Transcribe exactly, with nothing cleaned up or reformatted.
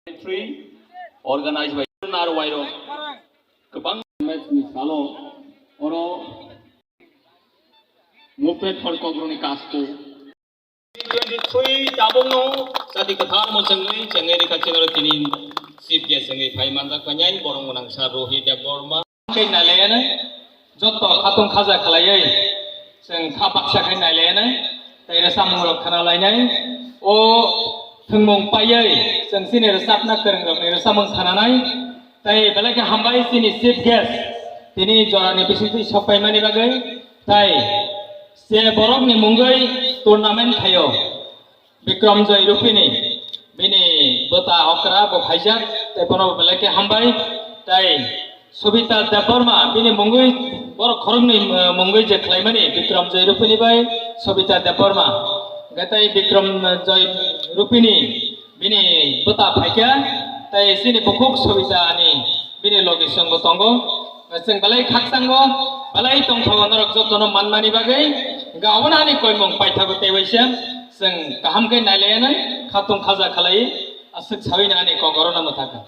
Three, organized by Narwairo. Kwbang match ni salo oro movement for Kokborok ni kasko. Twenty-three tabukno chati kwthar mwchangwi chengwi rikha chinoro tini chief guest wngwi phai manjak painai borok gwnang sir Rohit Debbarma. Khe nailayanai, jotto khatung khaja khlaiwi, chwng kha baksa khe nailayanai, tei rwchapmung rok khna lainai. O thwngmung paiwi chwng chini rwchapna kwrwng rokni rwchapmung khnanai. Tei belai khe hambai chini chief guest, tini jorani bisingtwi sok paimani bagwi. Tei se borokni mungwi tournament khaio. Bikram Joy Rupini, bini bwta okra bo phaijak, tei bono bo belai khe hambai, tei Sobita Debbarma, bini mungwi, borok khoroknwi, eh, mungwi je khlaimani, Bikram Joy Rupini bai Sobita Debbarma, hwnkhe tei Bikram Joy Rupini, bini bwta phaikha, tei chini bukhuk Sobita ani bini logi chwngbo tongo. Chwng belai khakchangbo, belai tongthogo norok jotono manmani bagwi, hwnkhe abono ani koimung paithago tei waisa. Chwng kaham khe nailayanai, khatung khaja khlai, aswk sawi nani kok orono mwthakha.